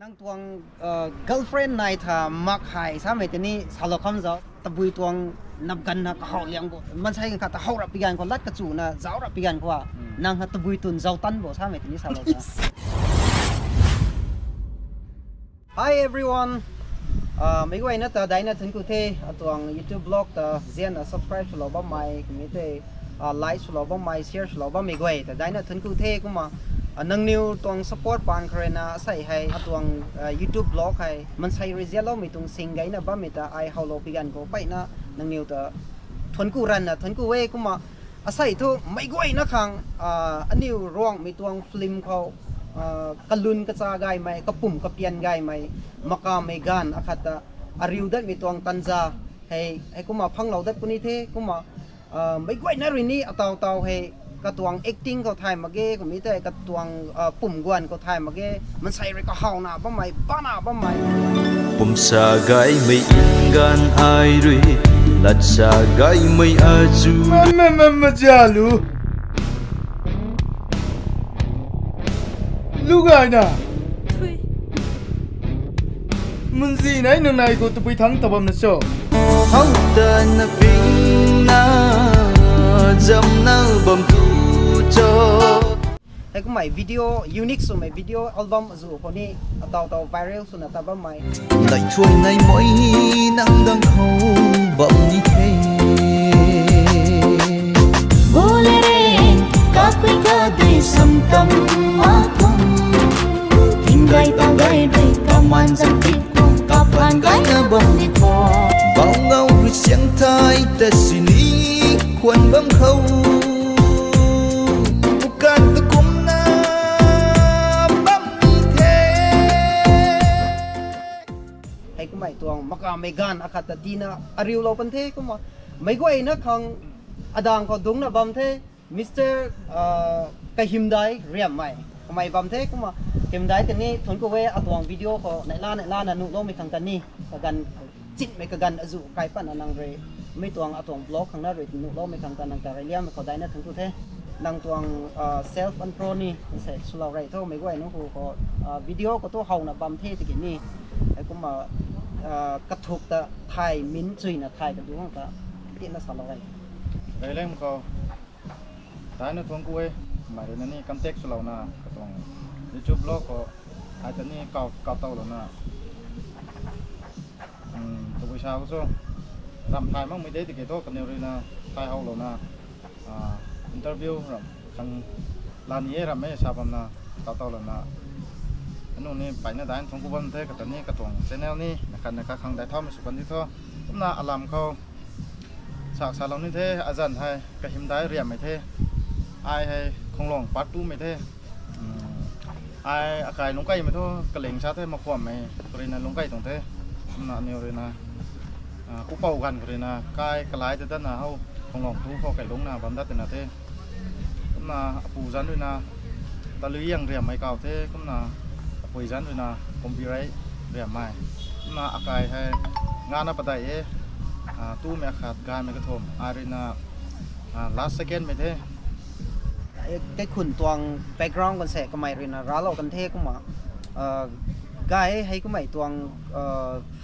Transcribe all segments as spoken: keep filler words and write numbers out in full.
Nang tuang girlfriend nai tha mak hei samei tini salou kham zau. Tabui tuang napganv na kahaw liang bo. Mansei khat ta how rap pi ganv khou, lat kachuna zauc rap pi ganv khou a. Nang ha tabui tun zauc tan bo samei tini salou ta. Hi everyone. Meic guayna ta daina thuanc ku the, atuang YouTube vlog ta zianna subscribe swlou bammei, kumei tei like swlou bammei, share swlou bammei guay ta daina thuanc ku the. Kumna nangniw tuang support paan khou ruina asei hei atuang YouTube vlog hei mansei rui zianloumei tuang sing gayna bammei ta ai howlou pi ganv khou peyna nangniw ta thuanc ku ranvna thuanc ku e. Kumna asei thu meic guayna khang aniw Ruangmei tuang film khou kalun kacha gaymei, kapumc kapian gaymei, makammei ganv akhat ta ariu datmei tuang tanza hei, hei kumna phanglou dat puni the. Kumna meic guayna rui ni ataw taw hei katuang acting khou thay mak ge, kumei tei katuang pumc guan khou thay mak ge, mansei rui kahawna bammei, bana bammei. Pumsa gaymei nganv ai rui, latsa gaymei azu. Mama, mama, jalu. Lu gayna. Munzi nai nang nai khou tabui thangc ta bamna cho. How ta na pingna, zamna bam tu cho. Hei kumei video, unique swmei video album azu khou ni ataw taw viral swna ta bammei. Dai thuang nai mei nang dang khou bam ni the. Bole re, kakui kadui samtam akum. Hingdai tangai dei kaman zang tik kum, kapan gaina bam ni kho. Bau ngau rui siang thai ta sini khwan bam khou. Pukan tu kumna bam ni the. Hei kumei tuang makammei ganv akhat ta tina ariulou pan the. Kumna meic guayna khang adang khou dungcna bam the. Mister Kahymdai Riammei, kamei bam the. Kumna Kahymdai tini thuanc ku e, atuang video khou neihla neihlana nuhloumei khang ta ni, kaganv, chinmei kaganv azu kai patna nang rui mei tuang atuang vlog khang na rui nuhloumei khang ta nang ta reyliammei khou daina thuanc ku the. Nang tuang self intro ni se swlou rey tho, meic guay nunc hu khou video khou tu howna bam the tiki ni, hei kumna kathuk ta thay min chuyna thay kadu khang ta tina salou rey. Reyliang khou daina thuanc ku e. Kamei rui na ni contact swlouna katuang YouTube vlog khou ai ta ni kaw, kaw towlouna, tabui sa khou cho, ram thay makmei de tiki thu kaniw rui na thay howlouna interview ram khang la ni e ram e sa bamna kaw towlouna, anu ni peyna daina thuanc ku bam the. Kata ni katuang channel ni na khat na khat khang dai thaumei sw kan di tho. Kumna alam khou sak salou ni the, azanc hei Kahymdai Riammei the. Ai hei Khonglong part two mei the. Ai akai lungckeimei thu kaling sa the, Makhwammei khou rui na lungckai tuang the. Kumna aniw rui na pupouc ganv khou rui na kai kalai ta datna how Khonglong tu khou kailungcna bam dat tina the. Kumna apu zanc rui na Taluiang Riammei kaw the, kumna apui zanc rui na Kumbirai Riammei. Kumna akai hei ngana padeih e, tumei akhat, gaymei kathumh, ai rui na last second mei the. Kaikhun tuang background kan se kamei rui na raclou kan the. Kumna gay hei kummei tuang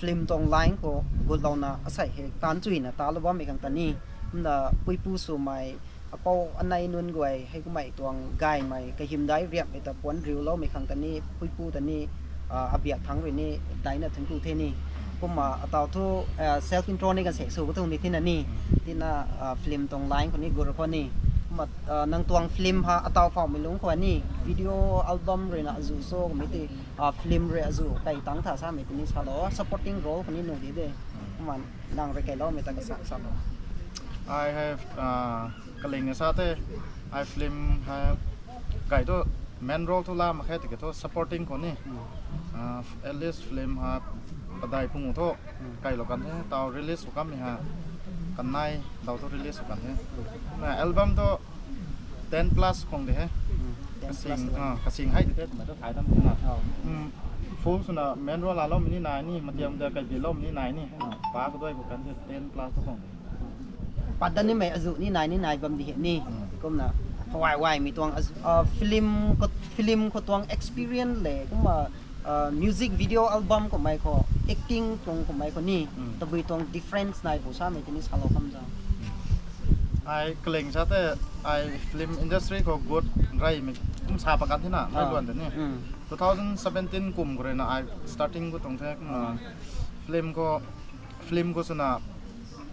film tuang line khou gutlouna asei hei taanc chuyna talou bammei khang ta ni, kumna puipu swmei, apou anei nunc guay hei kummei tuang gaymei Kahymdai Riammei ta puanc riuloumei khang ta ni puipu ta ni abiak thangc rui ni daina thuanc ku the ni. Kumna ataw thu self intro ni kan se sw katuang ni thina ni, tina film tuang line khou ni gur khou ni. Kumna nang tuang film ha ataw phauhmei lungc khou ni video album rui na azu so kummei ti film rui azu kai tangc tha samei tini salou, supporting role khou ni nuh di de. Kumna nang rui kailoumei ta kasa salou. Ai hei kaling sa the, ai film hei kai thu main role thu la mak khe tiki thu supporting khou ni at least film ha padeih phung thu kailou kan the, taw release sw kammei ha kanei daw thu release sw kan the. Na album thu ten plus khang de he. Kasing hei de the twmei thu thay dam the na. Full swna main role laloumei ni nai ni, matiam ta kaibiloumei ni nai ni. Pa kaduai khou kan the ten plus thu khang de. Pat dat nimei azu ni nai ni nai bam di he ni. Kumna hawai waimei tuang film khou tuang experience le kumna Music video album kummei khou, acting tuang kummei khou ni, tabui tuang difference nai bo samei tini salou kham zau. Ai kaling sa tei, ai film industry khou gut reymei kum sa pakan thina, mei luan tei ni. Two thousand seventeen kum khou ruina ai starting khou tuang the kumna film khou, film khou swna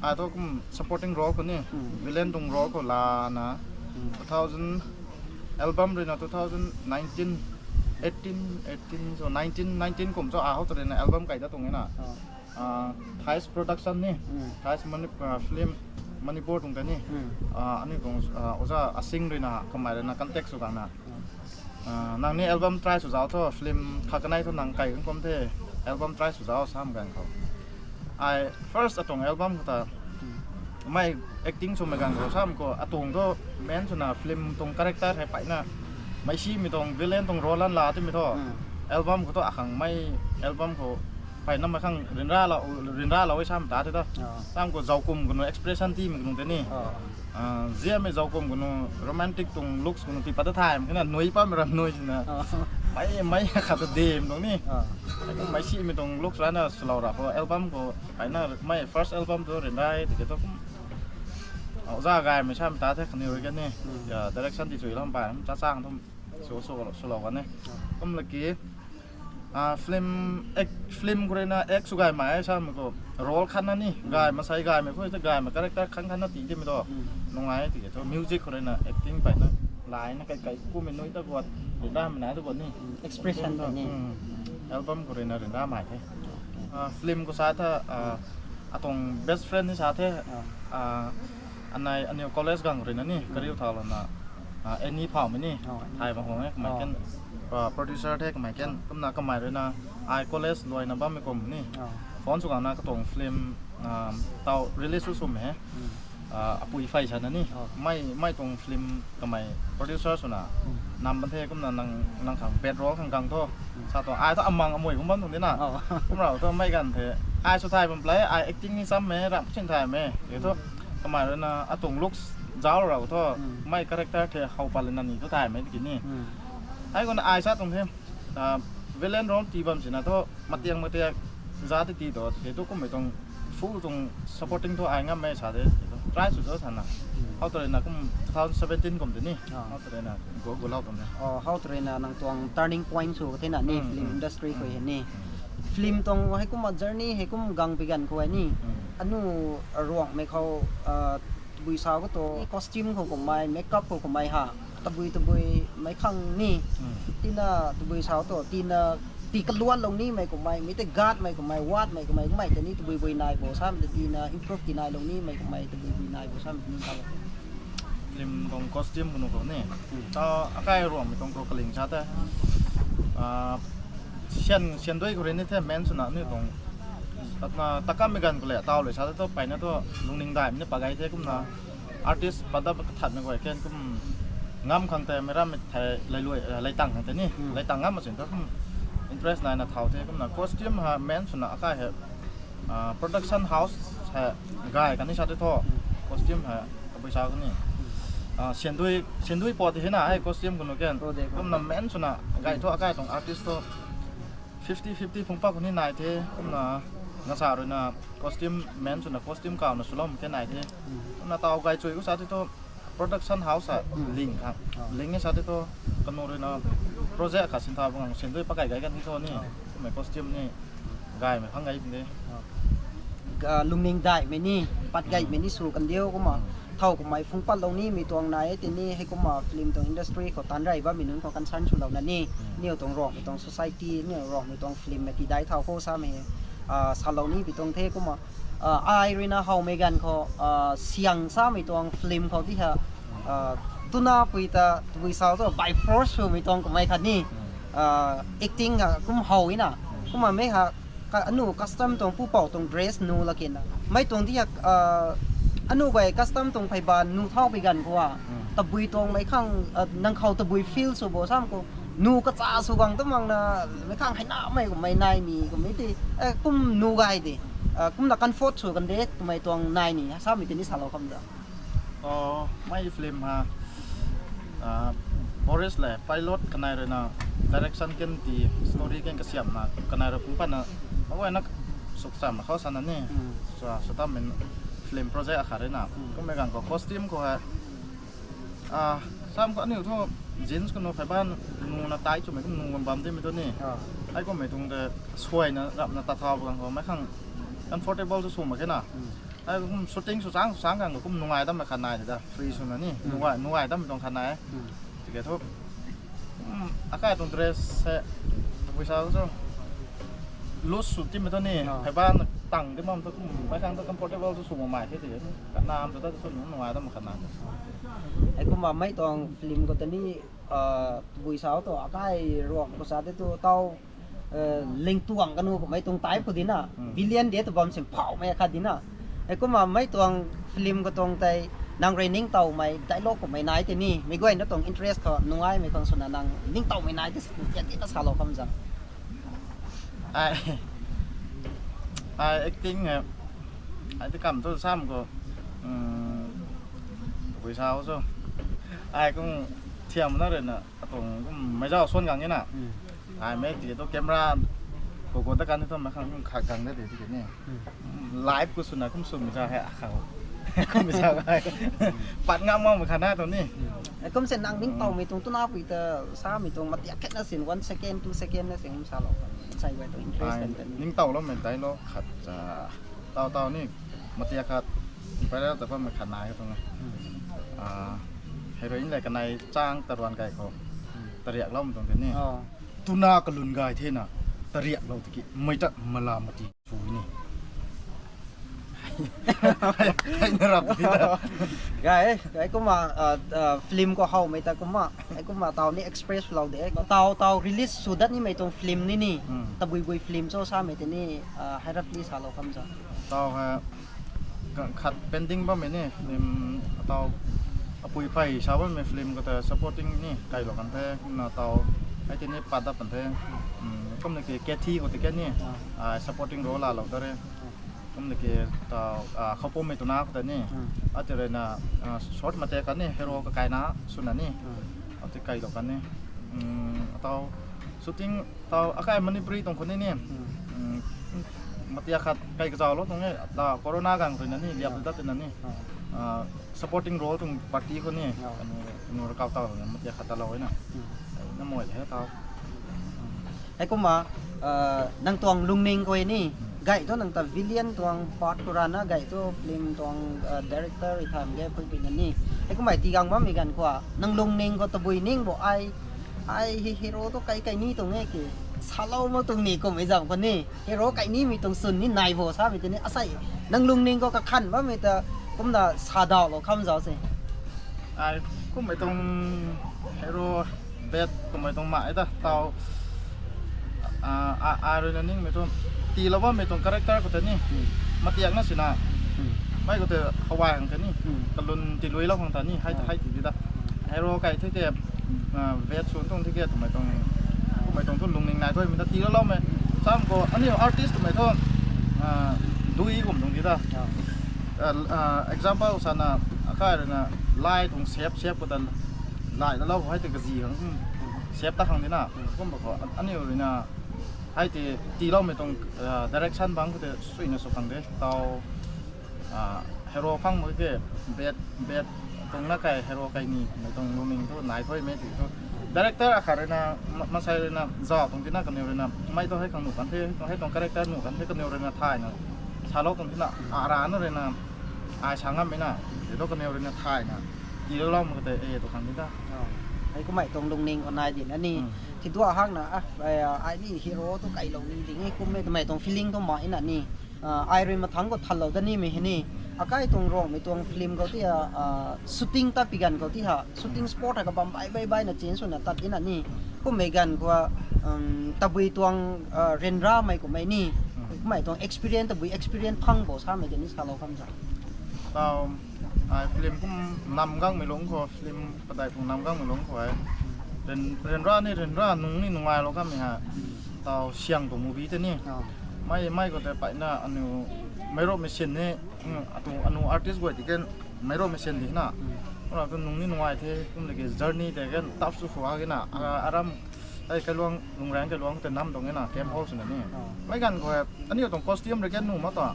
ai thu kum supporting role khou ni, villain tuang role khou lana, two thousand album ruina two thousand nineteen, eighteen, eighteen so nineteen, nineteen kum cho a how tw ruina album kai da tuang e na. Thais Production ni, Thais Mani-, film Manipur tuang tei ni, aniu tuang oja Asing ruina kamei ruina contact sw gangna, nang ni album try sw zau thu, film khat kanei thu nang kai kan kum the, album try sw zau sam gan khou, ai first atuang album khou ta mei acting swmei gan khou sam khou atuang thu main swna film tuang character hei payna mei simei tuang villain tuang role lan la twmei thu, album khou thu akhang mei album khou payna mei khang ryanralou, ryanralou e sam ta the ta. Sam khou zaukum kanu expression timei kanu tei ni, ziamei zaukum kanu romantic tuang looks kanu tii pat ta thaymei kina nui patmei ram nui sina, mei, mei khat ta dem tuang ni, mei simei tuang looks rana swlou ra khou album khou payna mei first album thu ryanra tiki thu kum oja gaymei sam ta the kaniw rui kan ni, direction ti chui lam pai cha chang thu swlou kan e. Kum laki film, film khou ruina act sw gaymei samei khou role khatna ni gay masei gaymei khou ta gaymei character khang khatna ti timei thu nungai tiki thu music khou ruina acting payna layna kai kai kummei nui ta guat ryanramei nai ta guat ni expression ta ni album khou ruina ryanramei the. Film khou sa tha, atuang best friend ni sa the, anei aniw college gang ruina ni kariu thau lana, Annie Phaumei ni, thay bang khang e kamei kan, producer the kamei kan kumna kamei ruina ai college luaina bammei kum ni phone sw gangna katuang film tau release sw swmei he, Apui Phey sana ni, mei, mei tuang film kamei producer swna nam ban the kumna nang, nang khang bad role khang gang thu, sa tuang ai thu amang amui kum bam tuang dina, kum rau thu mei ganv the, ai sw thay bam play ai acting ni chammei ram sin thaymei e thu, kamei ruina atuang looks zauc rau thu, mei character the how pat lana ni thu thaymei tiki ni, ai guna ai sa tuang the, villain role tii bam sina thu matiang matiak za ti ti to tiki thu kummei tuang full tuang supporting thu ai ngammei sa de try sw cho sana, how tw ruina kum two thousand seventeen kum tei ni, how tw ruina gu, gulou tuang de. How tw ruina nang tuang turning point sw ka thena ni film industry khou hei ni, film tuang hei kumna journey hei kum gangpui ganv khou hei ni, anu ruangmei khou tabui sa khou tu costume khou kummei, makeup khou kummei ha, tabui tabui mei khang ni, tina tabui sa tu tina ti kaluanlou nimei kummei, mei tei gatmei kummei, watmei kummei kummei tei ni tabui bui nai bo samei tei tina improve ti nailou nimei kummei tabui bui nai bo samei tei ni ta film tuang costume kanu khou ni, ta akai ruangmei tuang khou kaling sa the, sian, siandui khou rui ni the main swna aniu tuang, atna takammei ganv khou le taw le sa the thu payna thu lungning daihmei ni pat gay the kumna, artist pat dat kathatmei guay kan kum ngam khang tei meic rammei thei leilui, leitang khang tei ni leitang ngam ma sin thu kum interest naina thau the kumna costume ha main swna akai hei production house hei gay kani sa the thu, costume hei tabui sa kani, siandui, siandui pat hei na hei costume kanu kan kumna main swna gay thu akai tuang artist thu fifty fifty phungc pat kani nai the kumna, nasa ruina costume main swna costume kawna swloumei kan nai the, kumna taw gay chui khou sa the thu production house a ling khang, ling e sa the thu, kanu ruina project khat sin tha bang siandui pakai gay kan the thu ni, kummei costume ni gaymei khang gay de. Lungning daihmei ni, pat gaymei ni sw kan diu kumna, thow kummei phungc patlou nimei tuang nai e tini hei kumna film tuang industry khou taanc rey bammei nunc khou concern swlouna ni, niw tuang ruangmei tuang society, niw ruangmei tuang film mei ti dai thau khou samei salou ni pi tuang the kumna, ai ruina howmei ganv khou, siang samei tuang film khou di ha, tuna pui ta tabui sa tu by force swmei tuang kummei khat ni, acting ha kum how na, kumna mei ha, anu custom tuang pupouc tuang dress nu lakina mei tuang di ha, anu guay custom tuang pheyban nu thau pui ganv khou a, tabui tuang mei khang, nang khou tabui feel sw bo sam khou, nu kacha sw gang tu makna, mei khang hei namei kummei nai ni kummei ti, kum nu gay de, kumna comfort sw kan de twmei tuang nai ni samei tini salou kham da. Mei film ha, Boris le Pilot kanei ruina direction ken ti, story ken kasiamna kanei rui phung patna, aguayna suk cham khou sana ni. Sa, sa tam min film project akhat rui na. Kummei ganv khou costume khou hei, ah, sam khou aniu thu jeans khou nu phey ban nu na tai chumei kum nu bam bam di mei tu ni. Ai kummei tuang de suaina rapna ta thau bang khou mei khang comfortable sw sw mak khe na. Ai kum shooting sw chang sw chang khang kum nungai dam khat nai da, free swna ni. Nungai, nungai dam tuang khat nai. Tiki thu, um, akai tuang dress se, pui sa so, loose sw ti mei tu ni, phey ban tang di mam tu kum, mei khang tu comfortable sw sw mak mei khe ti. Kanam tu ta tu nungai dam khat nai. Ai kumna mei tuang film khou ta ni, ah, tabui sa tu akai ruang khou sa de tu tau, eh, lingtuang kanu kummei tuang type khou di na, villain de tu bam sing phaumei khat di na. Ai kumna mei tuang film khou tuang tei nang rui ningtowmei dialogue kummei nai tei ni, mei guayna tuang interest khou nungaimei khang swna nang ningtowmei nai tei sa, kati na salou kham zang. Ai, ai acting, eh, ai ti kam tu sam khou, um, pui sa so. Ai kum thiam na rui na, atuang kum mei zau suan gang e na. Ai mei ti tu camera khou khou ta kan tu mei khang kum khat gang de ti ti ni. Live khou swna kum swmei sa hei akhang. Kummei sa hei. Pat ngam mak mei khat na tu ni. Ai kum se nang ningtowmei tuang tuna pui ta samei tuang matiak khat na sin one second, two second na sin kum salou. Sai guay tuang interest kan kan. Ningtowloumei dialogue khat, ah, tau tau ni matiak khat, viral ta bammei khat nai tuang e. Ah, heroine le kanei chang taruan kai khou. Tariakloumei tuang te ni. Tuna kalun gay the na, tariaklou tiki mei ta mala mati pui ni. Hei na rap ti ta. Gay, gay kumna, ah, ah, film khou howmei ta kumna, ai kumna tau ni express lou de. Tau, tau release sw dat nimei tuang film ni ni. Tabui bui film cho samei tei ni, ah, hei rap ti salou kham zang. Tau hei, ka-, khat pending bammei ni, film tau apui phey sa bammei film khou ta supporting ni kailou kan the, kumna tau, ai ti ni pat dat pan the, um, kumna ki Kathy khou ti ke ni, ah, supporting role laalou ta re. Kumna ki tau, ah, khoupummei tuna khou ta ni, ati rui na, ah, short matiak khat ni, hero kakaina swna ni, ati kailou kan ni, um, tau shooting, tau akai Manipuri tuang khou ni ni, um, matiak khat kai kazauhlou tuang e, ta corona gang rui na ni, liap dat na ni, ah, supporting role tuang party khou ni, kanu, kanu rui kau tau na matiak khat talou e na. Na moi le tau. Hei kumna, ah, nang tuang lungning khou ni, gay tu nang ta villain tuang part khou rana, gay tu film tuang, ah, director rui tham ge pui pui na ni. Hei kumna ti gang bammei ganv khou, nang lungning khou tabui ning bo ai, ai hi hero tu kai kai ni tuang e ki, salou mak tuang ni kummei zam khou ni. Hero kai nimei tuang swn ni nai bo samei tei ni asei. Nang lungning khou kakhan bammei ta kumna sa dawlou kham zau se. Ai, kummei tuang hero bad kummei tuang mei ta tau, ah, a, a rui na ningmei tu, tiilou bammei tuang character khou ta ni, matiak na sina, mei khou ta hawai khang ta ni, kalun tiiluilou khang ta ni, hei, hei ti di ta. Hero kai the ke, ah, bad swn tuang the ke twmei tuang, kummei tuang tu lungning nai thuimei ta tiilouloumei. Sam khou aniu artist twmei tu, ah, dui kum tuang di ta. Ah, ah, example sana, akai rui na, lai tuang shape, shape khou ta, lai lalou hei tei kazi khang, shape ta khang di na, kumna khou, aniu rui na, hei tei tiiloumei tuang, ah, direction bang khou tei suina sw khang de, tau, ah, hero phang mak ke, bad, bad tuang na kai, hero kai ni, mei tuang lungning tu nai thuimei ti tu. Director akhat rui na, ma-, masei rui na, zau tuang tina kaniw rui na, mei tu hei khang nuh kan the, hei tuang character nuh kan the kaniw rui na thayna, salou tuang tina, ara na rui na, ai sa ngammei na, ti tu kaniw rui na thayna, tiiloulou mak ke tei, e, tu khang di ta. Hei kummei tuang lungning khou nai di na ni. Ti tu ahak na, ah, ai, ai ni hero tu kailou ni ding e, kummei twmei tuang feeling tu mak na ni. Ah, ai rui mathangc khou thanlou dat nimei hei ni. Akai tuang Ruangmei tuang film khou ti ha, ah, shooting tat pi ganv khou ti ha, shooting spot hei kabam bai bai bai na change swna tat na ni. Kummei ganv khou, um, tabui tuang, ah, ryanramei kummei ni. Kummei tuang experience, tabui experience phang bo samei tei ni salou kham zang. Tau, ai film kum nam gangmei lungc khou, film padeih tuang nam gangmei lungc khou e. Ryan, ryanra ni ryanra nung ni nungailou kanmei ha. Tau siang tuang movie tei ni. Mei, mei khou tei paina aniu, meic rui machine ni, atu aniu artist guay ti kan, meic rui machine di na. Kumna tu nung ni nungai the, kumna ki journey tei kan tough sw khou a ki na, a, aram, Ei, kailuang, Lungrang kailuang te nam tuang e na, camp hall swna ni. Mei ganv khou, aniu tuang costume rui kan nuh mak ta.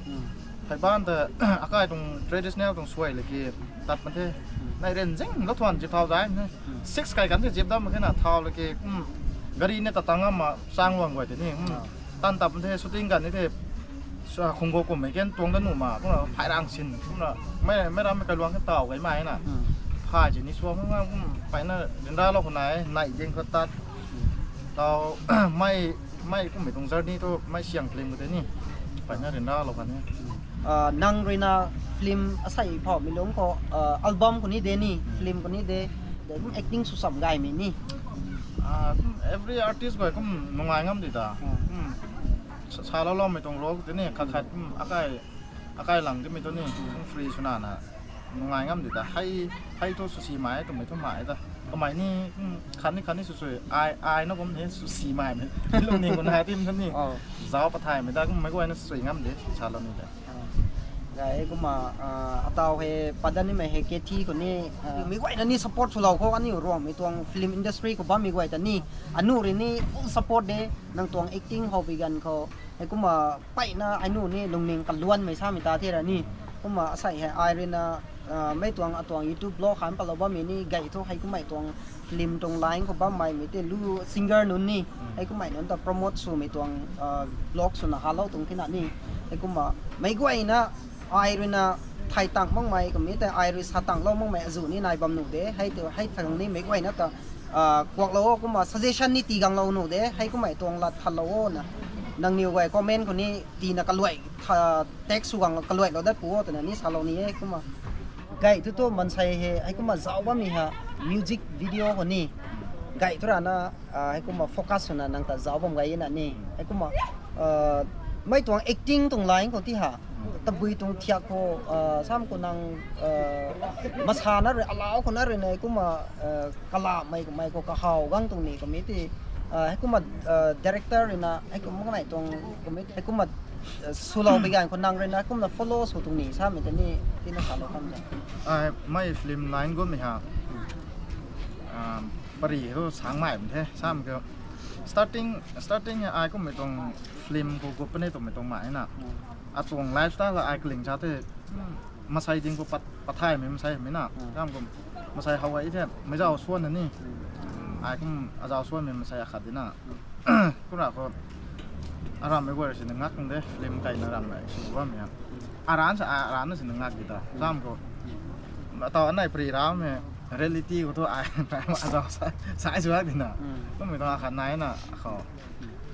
Theiban ta, akai tuang traditional tuang suai le ki, tat mak the. Nai ren zing, lo thuan zip thau zai the. Six kai kan the zip dam mak khe na, thau le ki, um, gari ne ta tang ama, sang luang guay te ni. Um, tan tap the, shooting kan ni the. Sa khung go kum mei kan tuang da nuh ma, kumna phai rang sin, kumna mei, mei ram mei kailuang kan tau gai mai na. Phai ji ni suang nga, um, phai na rin ra lo khou nai, nai ding khou tat. Tau, mei, mei kum mei tuang journey tu, mei siang film khou te ni. Phai na rin ra lo kan ni. Ah, nang rui na film asei phau mi lung khou, ah, album khou ni de ni, film khou ni de, de kum acting sw sam gay mi ni. Ah, kum every artist guay kum nungai ngam di ta. Hmm. Kum sa, sa lou lou mei tuang role khou te ni, khat khat kum akai, akai lang te mei tu ni, kum free swna na. Nungai ngam di ta. Hei, hei tu sw si mai, tu mei tu mai ta. Kamei ni, kum khat ni, khat ni sw sw, ai, ai na kum ni sw si mai mei. Lung ni kum hai tim tu ni. Zau pathai mei ta, kum mei guay na sw ngam di, sa lou ni ta. Gai kumna, ah, atau hei padan ni mei hei Katie khou ni, ah, mei guay na ni support swlou khou aniu Ruangmei tuang film industry khou bammei guay ta ni, anu rui ni full support de, nang tuang acting hou bi ganv khou, hei kumna pai na aniu ni lungning kaluanmei samei ta the ra ni, kumna asei hei ai rui na, ah, mei tuang atuang YouTube vlog han palou bammei ni gay thu hei kummei tuang film tuang line khou bammei mei te lu singer nunc ni, hei kummei nunc ta promote swmei tuang, ah, vlog swna halou tuang thina ni, hei kumna mei guay na ai rui na thay tang makmei kum ni tei ai rui sa tang lou makmei azuh ni nai bam nuh de, hei tu, hei thang ni mei guay na ta, ah, kuaklou o, kumna suggestion ni tii ganglou nuh de, hei kummei tuang lat thalou o na. Nangniw guay comment khou ni tii na kaluai, tha, text sw gang kaluailou dat pu o twna ni salou ni e, kumna. Gay thu tu mansei hei, hei kumna zauc bammei ha, music video khou ni. Gay thu rana, ah, hei kumna focus swna nang ta zauc bam gay na ni. Hei kumna, ah, mei tuang acting tuang line khou ti ha. Tabui tuang thiak khou, ah, sam khou nang, ah, masa na rui, alau khou na rui na hei kumna, ah, kalamei kummei khou kahaw gang tuang ni kum e ti, ah, hei kumna, ah, director rui na, hei kumna kanei tuang kum e ti, hei kumna, ah, swlou bi ganv khou nang rui na, kumna follow sw tuang ni, samei ta ni, tina salou kham ta. Ai, mei film line gummei ha. Ah, pari thu sang mai bam the, sam khou. Starting, starting hei ai kummei tuang film khou gup puni twmei tuang mai na. Atuang lifestyle ai kaling sa the, masei ding khou pat, pathaymei masei mei na. Kam kum, masei how ai the, meic zau suan na ni. Ai kum azau suanmei masei akhat di na. Kumna khou, arammei guay sini ngak tuang de, film kaina rammei sw bammei. Aran sa, aran na sini ngak di ta. Kam khou, ataw anei pari ramei, reality khou thu ai, azau sa, sai suak di na. Kummei tuang akhat nai na, khou.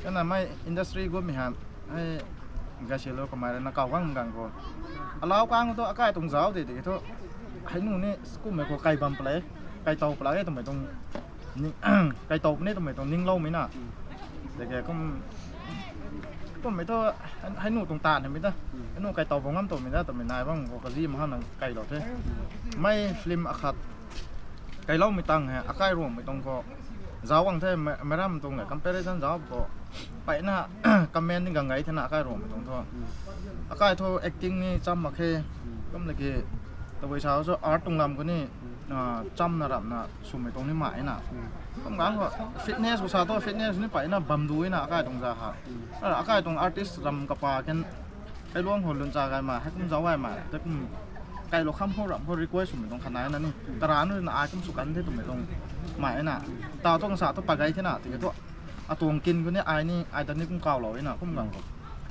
Kana mei industry gummei ha, hei, gasilou kamei rui na kaw gang gang khou. Alau kang thu akai tuang zauc de, de thu. Hei nu ni kummei khou kai bam palei, kai tow palei twmei tuang, ni, kai tow puni twmei tuang ningloumei na. Tiki kum, kummei thu, hei nu tuang taanv hei mei ta. Hei nu kai tow bam ngam twmei ta, twmei nai bam khou kazi mahana kailou the. Mei film akhat kailoumei tang hei, akai Ruangmei tuang khou. Zauc gang the, mei, meic ram tuang le comparison zauc khou. Pai na, comment ni gang gay the na akai Ruangmei tuang thu. Akai thu acting ni cham mak khe. Kum le ki, tabui sa cho art tuang lam khou ni, ah, cham na ram na swmei tuang ni mai na. Kum gang khou, fitness khou sa thu, fitness ni pai na bam du na akai tuang za ha. Ah, akai tuang artist ram kapa kan, hei luang khou lun cha gay ma, hei kum zauc gay ma, tei kum kailou kham khou ram khou request swmei tuang khanai na ni. Karan na ai kum sw kan the twmei tuang mai na. Tau tuang sa thu pa gay the na, tiki thu. Atuang kin khou ni ai ni, ai ta ni kum kawlou na, kum gang khou.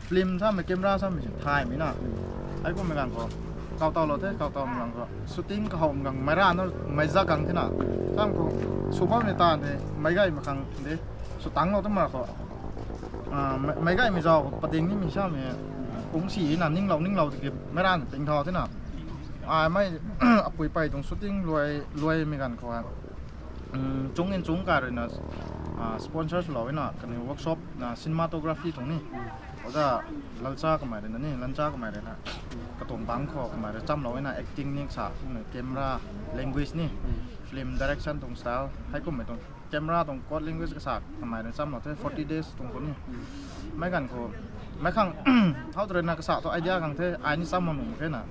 Film samei, camera samei si thaymei na. Hei kummei gang khou. Kaw tawlou the, kaw tawmei gang khou. Shooting kahowmei gang, meic ra na, meic zak gang the na. Kam khou, sw bammei taanv the, meic gaymei khang de. Sw tanglou twmei khou. Ah, mei, meic gaymei zau khou, pading nimei samei. Kung si na, ninglou, ninglou tiki, meic ra na ting thau the na. Ai mei, apui pei tuang shooting luai, luaimei ganv khou. Chung in chung ka rui na, ah, sponsor swlou na, kaniw workshop na cinematography tuang ni. Oja Lalcha kamei rui na ni, Lancha kamei rui na. Katuang bang khou kamei rui chamlou na acting ni sa, kumna camera, language ni, film direction tuang style, hei kummei tuang camera tuang code language kasa kamei rui chamlou the forty days tuang khou ni. Meic ganv khou, Mei khang, how to rui na kasa thu idea khang the, ai ni sam mak nuh mak khe na.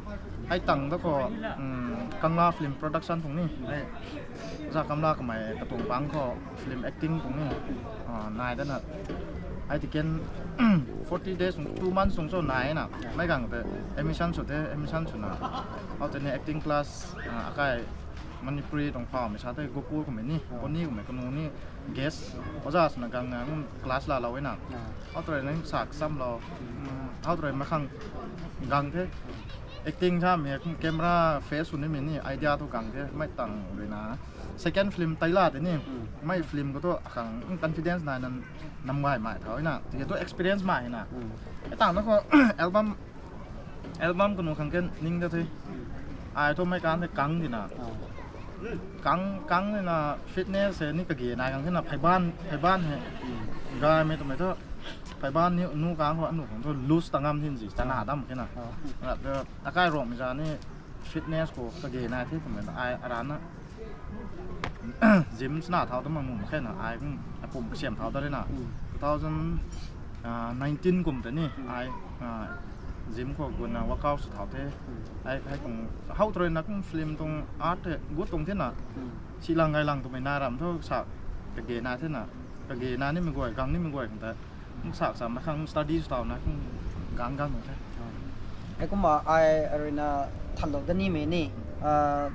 Hei tang da khou, um, Kangla Film Production tuang ni. Hei, za Kamla kamei katuang pang khou film acting tuang ni. Ah, nai da na. Hei ti ken, forty days, two months tuang cho nai na. Mei khang the, admission sw the, admission sw na. How to ni acting class, ah, akai Manipuri tuang pha mei sa the, Gokul kamei ni, Bonnie kamei kanu ni, guest, oja swna gang na, um, class laalou na. Ah. How to rui na sa sam lou. Um, how to rui mei khang gang the. Acting sa mei, um, camera face sw ni mei ni, idea thu gang the, mei tang rui na. Second film Taila te ni, Hmm. mei film khou thu khang, um, confidence nai na, nam gay mei thau na. Tiki thu experience mei na. Hmm. E tang na khou album, album kanu khang ken ning da the. Ai thu mei kan the kang di na. Oh. Kang, kang di na fitness hei ni kage nai khang the na pheyban, pheyban hei. Hmm. Gaymei twmei thu pheyban ni nu kang khou anu khang thu loose ta ngam thin zi, chana dam khe na. Oh. Rat, uh, akai Ruangmei za ni fitness khou kage nai the twmei na ai arana gym sna thau ta mak nuh mak khe na, ai kum apum kasiam thau ta rui na. Hmm. Two thousand nineteen kum ta ni, Hmm. ai, ah, gym khou guna workout sw thau the. Hmm. Ai, ai kum how to rui na kum film tuang art te gut tuang the na. Hmm. Si lang gay lang twmei na ram thu sa kage nai the na. Kage nai ni mei guay, gang ni mei guay khang ta. Sak sam na khang study sw tau na khang gang gang the. Hei kumna ai rui na thanlou da ni mei ni, ah,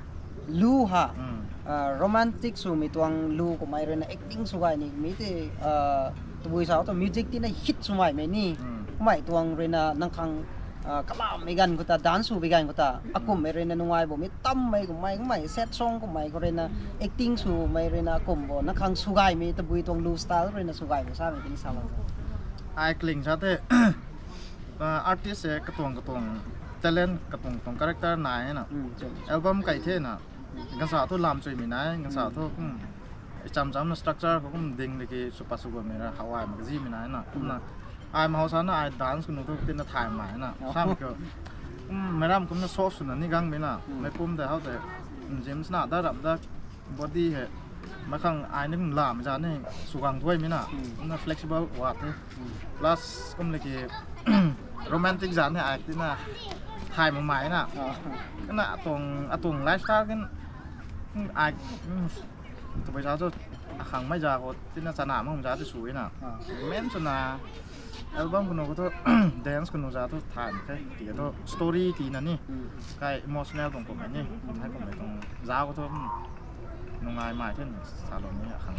lu ha, Hmm. ah, romantic swmei tuang lu kummei rui na acting sw gay ni mei te, ah, tabui sa tu music ti na hit swmei mei ni. Hmm. Kummei tuang rui na nang khang, ah, kalam mei ganv khou ta, dance sw bi ganv khou ta, Hmm. akum mei rui na nungai bo mei tam mei kummei, kummei sad song kummei khou rui na acting swmei rui na akum bo, nang khang sw gay mei tabui tuang lu style rui na sw gay bo sa mei tini sa lo. Ai kling sa the, ah, artist e katuang katuang talent, katuang katuang character nai na. Hmm, chum. Album kai the na, gansa thu lam chui mei nai, gansa Hmm. thu, hmm, cham cham na structure khou kum ding le ki sw pat sw guan mei ra, how ai mak zi mei nai na. Hmm. Kumna, ai mahau sa na, ai dance kanu thu tina thay mei na. Oh. Sam kiu. Hmm, mei ram kumna soft swna ni gang mei na. Hmm. Mei pum de how de, hmm, gym sna da ram da, body hei, mei khang ai ni kum lam za ni, sw gang thuay mei na. Hmm. Kumna flexible wat the. Hmm. Plus, kum le ki, romantic zan hei ai tina thay mak mei na. Ah. Kana atuang, atuang lifestyle kin, hmm, ai, hmm, tabui sa tu, akhang mei za khou tina chana mak za ti sw na. Ah. Men swna, album kanu khou thu, dance kanu za thu thay mak khe. Tiki thu, story tina ni, Hmm. kai emotional tuang kummei ni, hai kummei tuang za khou thu, hmm, nungai mei the ni, sa lou ni akhang.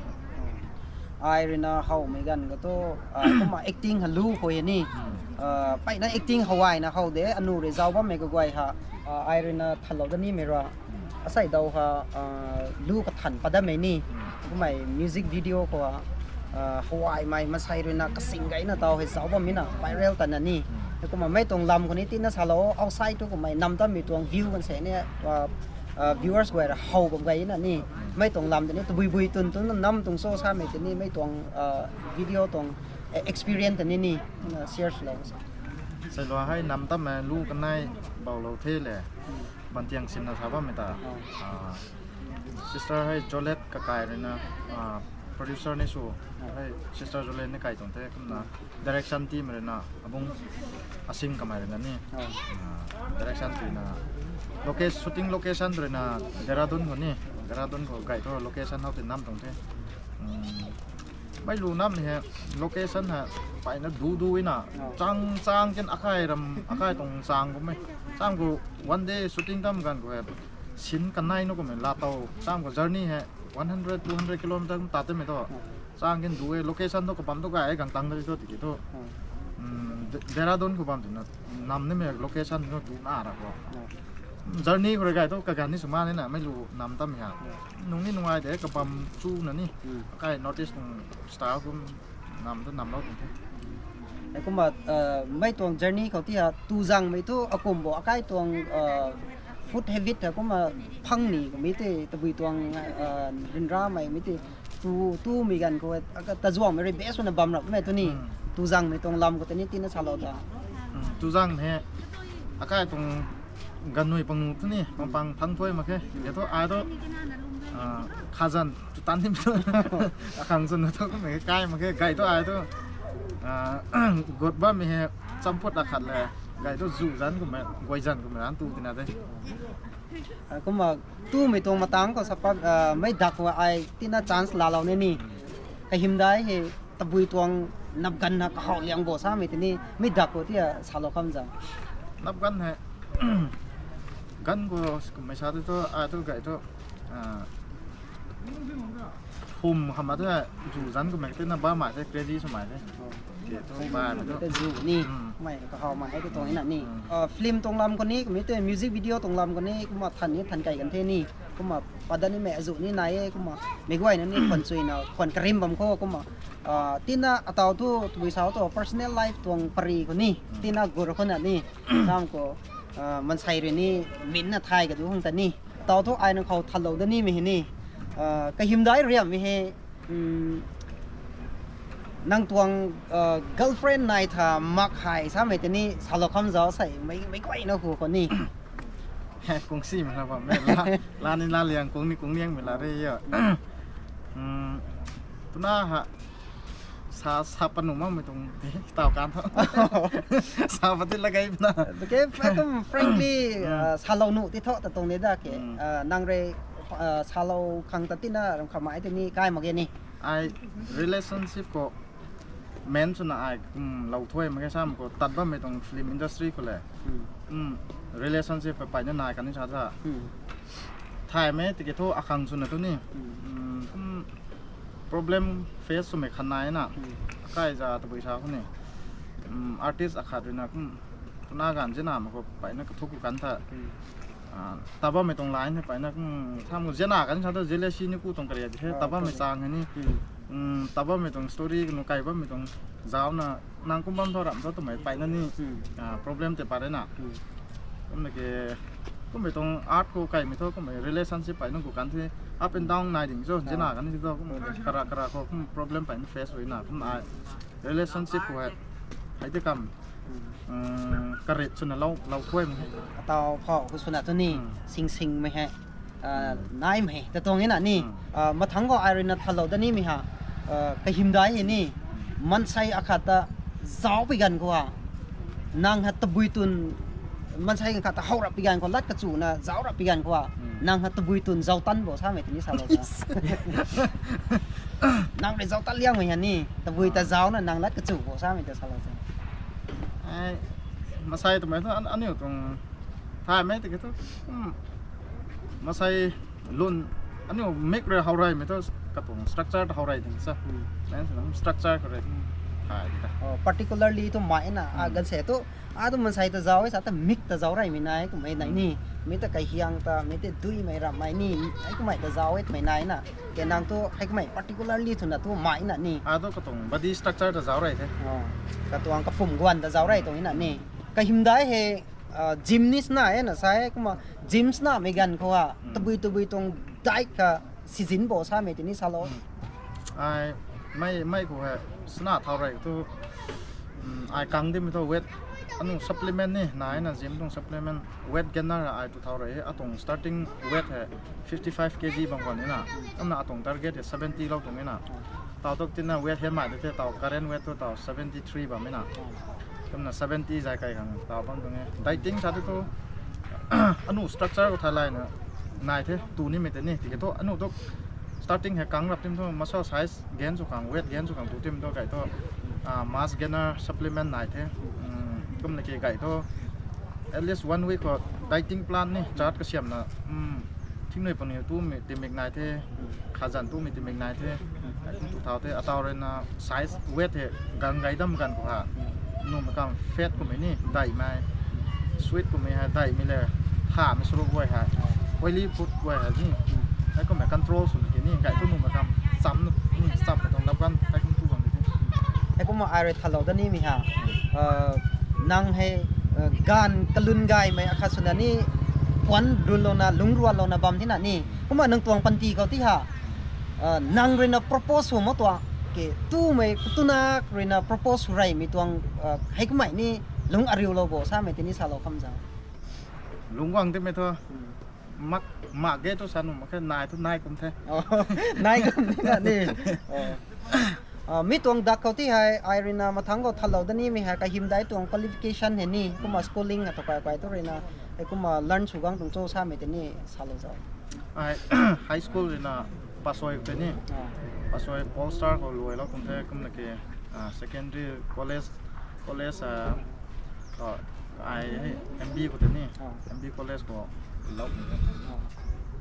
Ai rui na how mei ganv khou thu, ah, kumna acting ha lu khou e ni. Hmm. Ah, peyna acting how ai na how de, anu rui zauc bammei kaguay ha, ah, ai rui na thanlou da ni mei ra. Hmm. Asei daw ha, ah, lu kathan pat dat mei ni. Hmm. Kummei music video khou, ah, how ai mei masei rui na kasing gay na taw hei zauc bammei na viral ta na ni. Hmm. Kumna mei tuang lam khou ni tina sa lou, outside tu kummei nam tammei tuang view kan se ni, ah, ah, viewers guay ra how bam gay na ni. Mei tuang lam tini tabui bui tun tun nam tuang show sa mei tini mei tuang, ah, video tuang, eh, experience tini ni, na share sw lou. Sei lou hei nam tam mei lu kanei bau lou the le. Ban tiang sin na sa bammei ta. Oh. Ah, sister hei Jolet kakai rui na, ah, producer ni sw. Oh. Hei sister Jolet ni kai tuang the kumna. Direction team rui na, abung asing kamei rui na ni. Oh. Ah, direction team na. Loca-, shooting location rui na Dehradun khou ni. Dehradun khou gay thu location how ti nam tuang the. Hmm. Mei lu nam ni hei location hei peyna du du na. Oh. Chang chang ken akai ram, akai tuang chang kummei. Chang khou one day shooting tam ganv khou hei. Sin kanei nu kummei la taw. Chang khou journey hei one hundred, two hundred kilometer kum ta te mei tu. Hmm. Chang ken du e, location tu kabam tu gay e, gang tang da di tu tiki tu. Hmm. Hmm, De-, Dehradun khou bam tina, nam ni mei location tu du na ra khou. Hmm. Journey khou rui gay tu kaganv ni sw ma ni na, mei lu nam tam ha. Hmm. Nung ni nungai de, kabam chu na ni. Hmm. Kai North East tuang style kum nam tu nam lou tuang the. Hei kumna, ah, mei tuang journey khou ti ha, tu zang mei tu akum bo, akai tuang, ah, food habit ha kumna phang ni kummei te, tabui tuang, ah, ryanramei mei te, tu, tu mei ganv khou, aka ta zuang mei rui best swna bam rap mei tu ni, Hmm. tu zang mei tuang lam khou tini tina sa lou ta. Hmm, tu zang hei, akai tuang ganvnui pang nu tu ni, pang pang thang thuay mak khe. Ye thu ai thu, ah, khazan, tu tan tim tu. Akhang zun na thu, mei kai mak khe, gay thu ai thu. Ah, gut bammei hei, Champut akhat le, gay tu zu zan kummei, guay zan kummei an tu tina de. Ah, kumna, tumei tuang matang khou sapa, ah, mei dak khou ai tina chance laalou ni ni. Kahymdai hei tabui tuang napgan na kahaw liang bo samei tini, mei dak khou tia salou kham zang. Napgan hei, gan khou kummei sa tu tu, ai tu gay tu, ah, hum hamh tu, zu zan kummei tina ba mai the, crazy sw mai the. Te tu ba mai tu. Te zu ni, Hmm. mei kahaw mai hei tu tuang ina ni. Hmm. Ah, film tuang lam khou ni, kummei te music video tuang lam khou ni, kumna than ni, than kai kan the ni. Kumna padan ni mei zu ni nai e, kumna mei guay na ni, khwan chui na, khwan karim bam khou, kumna, ah, tina ataw tu, tabui sa tu, personal life tuang pari khou ni, Hmm. tina gur khou na ni, sam khou, ah, mansei rui ni, min na thai ka du hang ta ni. Taw thu ai nang khou thalou da nimei hei ni. Ah, kahymdai riam mei hei, um, nang tuang, ah, girlfriend nai tha mak hei samei tei ni salou kham zau sei mei, mei guayna hu khou ni. Kung simei la bam e, la, la ni la liang, kung ni kung liang mei la re yo. Um, tuna ha, sa, sa panu makmei tuang ti, taw kan tho. Sa pa ti la gay na. Okay, kum frankly, Hmm. ah, salou nu ti tho ta tuang ni da ke. Hmm. Ah, nang rui, ah, salou khang ta tina ram khamai ti ni kai mak ge ni. Ai relationship khou main swna ai, um, lou thuai mak ge sam khou tat bammei tuang film industry khou le. Hmm. Um, relationship khou paina nai kan ni sa ta. Hmm. Thaymei tiki thu akhang swna tu ni. Hmm. Um, um, problem face swmei khan nai na. Hmm. Kai za tabui sa khou ni. Um, artist akhat rui na kum, tuna ganv zina mak khou paina kathuk khou kan tha. Hmm. Ah, tabamei tuang line hei paina kum, tham khou zina kan sa tu jealousy ni ku tuang kariak the, Ah, tabamei okay. chang hei ni. Hmm. Um, tabamei tuang story kanu kai bammei tuang zauc na, nang kum bam tho ram tho twmei paina ni. Hmm. Ah, problem tei pa re na. Hmm. Kumna ke, kummei tuang art khou kaimei thu, kummei relationship paina gu kan the, up and down nai ding cho, Ah. zina kan the thu, kum Okay. kara, kara khou, kum problem paina face rui na, kum ai relationship khou hei, hei ti kam, Hmm. um, karit swna lou, lou thuai mei. Ataw phou khou swna tu ni, Hmm. sing sing mei hei, ah, Hmm. nai mei, ta tuang e na ni, Hmm. ah, mathang khou ai rui na thalou da nimei ha, ah, kahymdai hei ni, mansei akhat ta zauc pi ganv khou ha, nang ha tabui tun, mansei akhat ta how rap pi ganv khou, lat kachu na zauc rap pi ganv khou ha, Hmm. nang ha tabui tun zauc tan bo samei ti ni salou ta. Nang rui zauc tan liangmei ha ni, tabui ta Ah. zauc na nang lat kachu bo samei ta salou ta. Ai, masai twmei thu an-, aniu tuang thaymei tiki thu, um, masai lun, aniu mik rui how reymei thu katuang structure ta how rey ding sa. Hmm. Main swna structure khou rui thay di ta. Oh, particularly tu mai na, ah, Hmm. ganv se tu, ah, tu mansei ta zauc e sa ta mik ta zauc reymei nai, kummei nai Hmm. ni, mi ta kahiang ta, mi ta duimei ramhmei ni, hei kummei ta zauc e twmei nai na. Ke nang tu hei kummei particularly twna tu mai na ni. Ah, tu katuang body structure ta zauc rey the. Oh, katuang kapum guan ta zauc rey Hmm. tuang na ni. Kahymdai hei, ah, gymnast na e na sa e, kumna gym swnamei ganv khou ha, Hmm. tabui tabui tuang diet kha sizin bo samei ti ni salou. Hmm. Ai, mei, mei khou hei, swna thau rey thu, um, ai kang dimei thu weight, aniu supplement ni, nai na gym tuang supplement, weight gainer ai tu thau rey, atuang starting weight hei fifty five K G bang khwan ni na, kumna atuang target hei seventy lou tuang e na. Tau tuk tina weight hei mai de the, tau current weight thu tau seventy three bam e na. Kumna seventy zay kai khang tau bam tuang e. Dieting sa tu thu, aniu structure khou thay layna nai the, tu nimei tei ni. Tiki thu aniu tu starting hei kang rap tim thu muscle size gain sw khang, weight gain sw khang tu tim thu kai thu, ah, mass gainer supplement nai the. Um, kumna ki kai thu at least one week khou dieting plan ni chart kasiamna, um, thingnui puni tumei timik nai the, khazan tumei timik nai the. Ai kum tu thau the, atau rui na size weight hei gang gai dam ganv khou ha, numei kam fat kummei ni daihmei, sweet kummei hei daihmei le, hamei suru guay hei, oily food guay hei ni, ai kummei control sw ki ni, kai thu numei kam cham nu ni cham ka tuang lap ganv, ai kum tu bam di the. Hei kumna ai rui thalou da nimei ha, ah, nang hei, ah, ganv kalun gaymei akhat swna ni, puan runlouna, lungc ruanlouna bam tina ni. Kumna nang tuang panty khou ti ha, ah, nang rui na propose sw mak tuang, ke tumei, tunak rui na propose sw reymei tuang, ah, hei kummei ni lungc ariulou bo samei ti ni salou kham zang. Lungc guang timei thu, Hmm. mak, mak ge thu sa nuh mak khe, nai thu nai kum the. Oh, nai kum the na ni. Oh. Mi tuang dak khou ti hei, ai ruina mathangc khou thalou da nimei hei kahymdai tuang qualification hei ni, kumna schooling a tu kai kai tu ruina, hei kumna learn sw gang tuang cho samei tei ni salou zau. Ai, high school ruina Pasoi tei ni. Pasoi Paul Star khou luailou tuang the, kumna ki, secondary college, college, ai, M B khou tei ni, M B college khou lou tuang the.